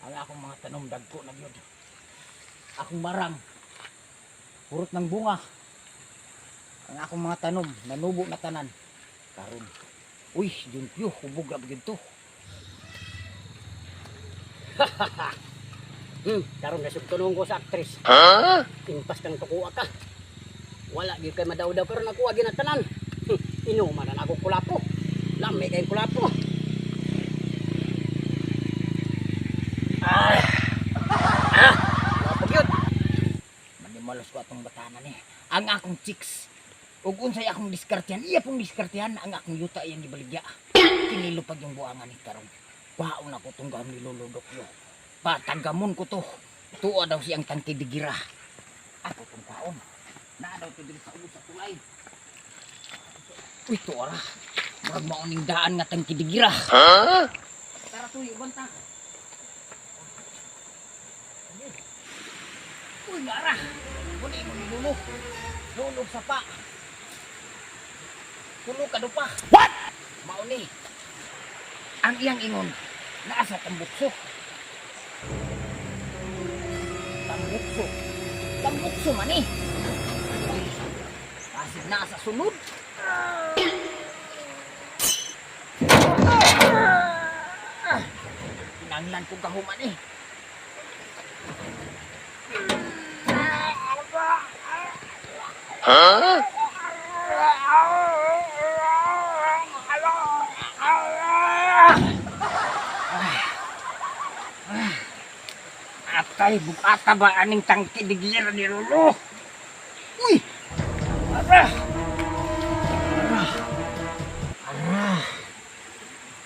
Ang akong mga tanom dagko na gyud. Akong marang purot ng bunga. Ang akong mga tanom nanubo na tanan karon. Uy, jumpyo, hubog ra gyud to. Karon nasugtunong ko sa actress. Impas kang tukuha ka. Wala gyud kay madaw-daw pero nakuha gyud na tanan. Inuman na nako kulapo. Lami kay kulapo. Ah. Ah, wapo gyud. Manimalos ko atong batanan ni. Ang akong chicks. Ug unsay akong diskartehan, iya pong diskartehan ang akong yuta iyang gibaligya. Kinilo pag yung buangan ni karon. Kwaon ako tong gahom ni Lolo Dokyo. Patagamon ko to. Tuwa daw siyang tangke digira. Ako tong kwaon. Naa daw to diri sa ubos sa tulay. Uy, tuwa ra. Murag mao ning daan nga tangke digira. Tara tuyo banta. Uy, ngara. Muna mo ni Lolo. Lulog sa pa. Kulo ka do pa. What? Mauni. Ang iyang ingon, naa sa tambukso. Tambukso. Tambukso man eh. Uy, pasig naa sa sunod. Kinanglan ko kahuman eh. Atay, bukata ba aning tangki di gira ni Lolo? Uy! Ara! Ara! Ara!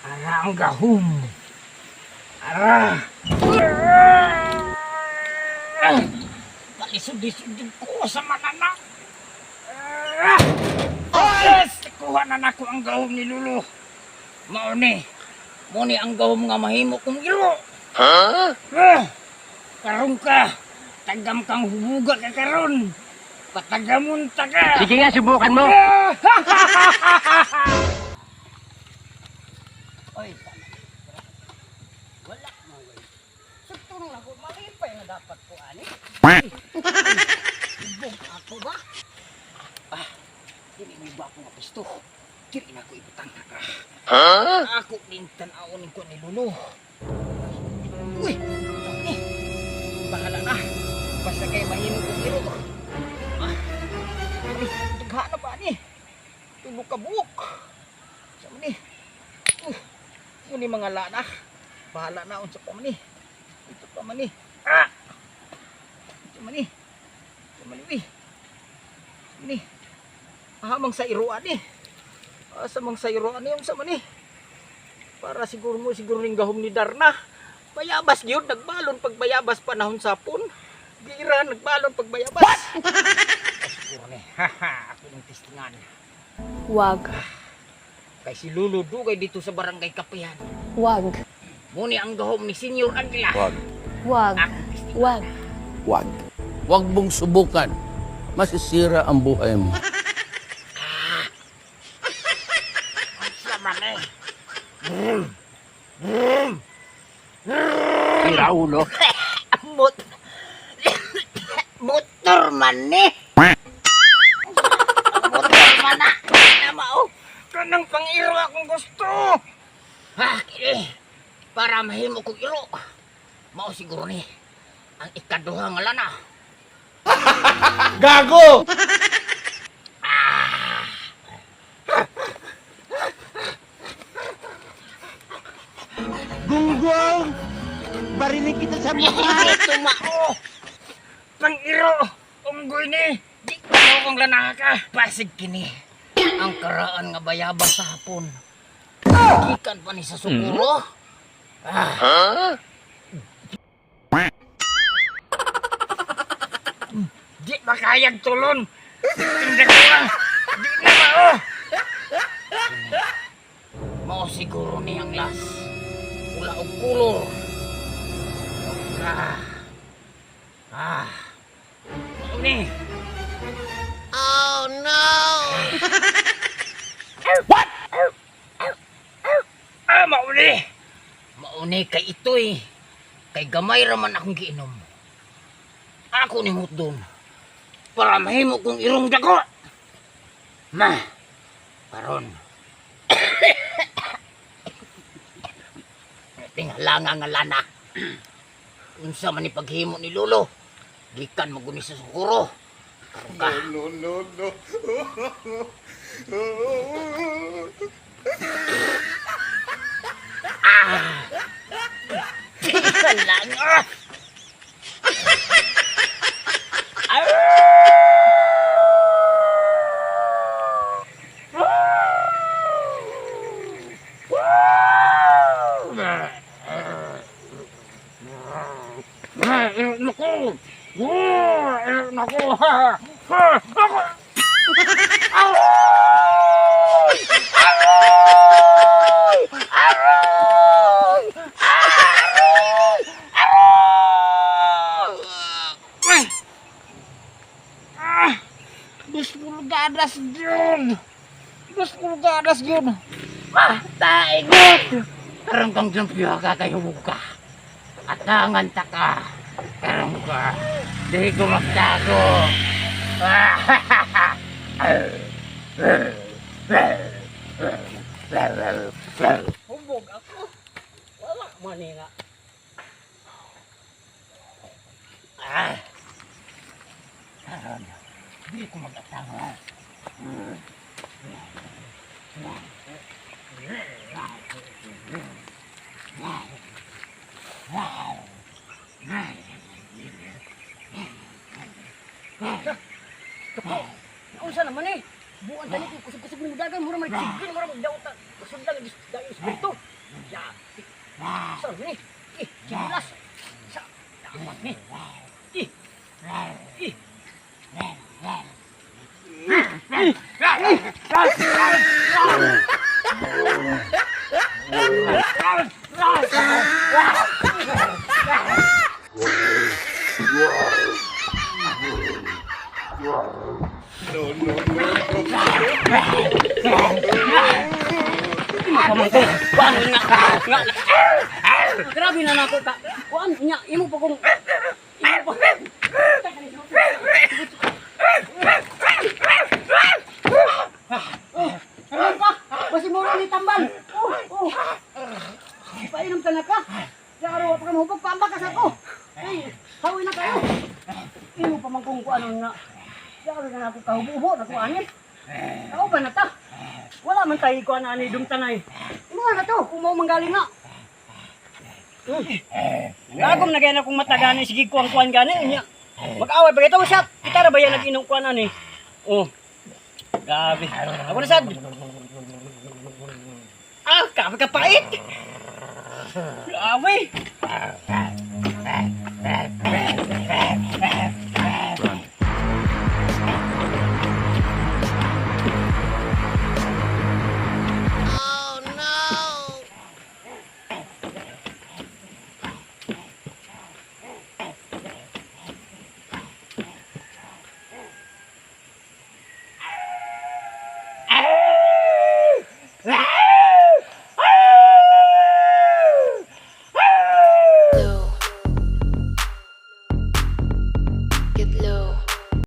Ara ang gahom! Ara! Ara! Kalisod-lisod din ko sa manana! Ara! Yes! Kuha na nako ang gahom ni Lolo. Mauni. Muni ang gahom nga mahimo kong iro. Ah! Karon ka. Tagam kang hubuga ka karon. Patagamon ta ka. Sige nga, subukan mo. Oy, sana. Wala mo way. Sugtunong ako malipay na dapat ko ani. Hubog ako ba? Ah, dili mo ba ako nga pisto? Dili na ako ibutang. Ah. Ako din tan-awon ko ni Lolo. Uy, sabi ni. Bahala na. Basta kay mahimo kong iro. Ah, ay, daghan na ba ni? Tulo ka buok. Sabi ni. Muni mga lana. Bahala na unsa pa man ni. Ito pa man ni. Ah! Ito man ni. Ito man ni. Uy. Ni. Ahamang sa iruan ni. Asa mang sa iruan ni unsa man ni. Para siguro mo siguro ning gahom ni Darna. Bayabas gyud nagbalon pag bayabas panahon sapon. Gira nagbalon pag bayabas. What? Siguro ni. Haha, ako ning testingan. Wag. Kay si Lolo dugay dito sa barangay Kapihan. Wag. Muni ang gahom ni Senior Aguila. Wag. Wag. Akong testingan. Wag. Wag. Huwag mong subukan. Masisira ang buhay mo. Unsa man eh. Sira ulo. Mot Motor man ni. Motor man na. Na mao. Kanang pang-iro akong gusto. Ha, kini. Para mahimo kong iro. Mao siguro ni ang ikaduha nga lana. Gago! Gunggong! Barinig kita sa mukha! Ito mao. Pang-iro. Unggoy ni. Di ko kong lana ka. Pasig kini. Ang karaan nga bayabas sa hapon. Gikan pa ni sa sukuro. Ah. Di makayag tulon. Tinda ko lang. Di na mao. Mao siguro ni ang las. Pula og kulor. Ah. Ah. Mao ni. Ah, mauli! Mauni kay itoy. Kay gamay raman akong giinom. Ako ni doon. Para mahimo kong irong dako. Ma, karon. Tinghala nga lana. Unsa man ni paghimo ni Lolo? Gikan maguni sa sukuro. Karon ka. No, no, no. Tinghala. Naku! Naku! Ako! Aroy! Aroy! Aroy! Aroy! Aroy! Ah! Dos pulgadas yun! Dos pulgadas yun! Ah! Taigot! Karang kang jumpiha ka kayo ka. Atangan ta ka. Karang ka. Di ko magtago. Hubog ako. Wala man ni nga. Ah. Karon, di ko mag-atanga. Unsa naman eh? Buwan tani ko kusog-kusog ni dagan mura man sigin mura mag daot. Kusog lang dayon espiritu. Ya. Sa ni? Eh, chilas. Sa dapat ni. Eh. Eh. No, no, no, no. Kuan nga nga. Grabe na nako ka. Kuan nya imo pa kung imo pa. Oh, ano pa? Basi mo ni tambal. Oh, oh. Painom ta na ka. Yaro pa ka mahubog pamba ka sa ako. Ay, hawi na kayo. Imo pa man kung kuan nga. Yaro na ako kahubo-ubo na kuanin. Ako ba na ta? Wala man tayo kuan ani dumtanay. Imo na to, kung mao manggaling nga. Nagagom na gaya na kung mata gani, sige kuang kuan gani. Nya. Mag-away ba ito siya? Kita ra ba yan nag-inom kuan ani? Oh. Grabe. Ako na sad. Ah, grabe ka pait. Grabe.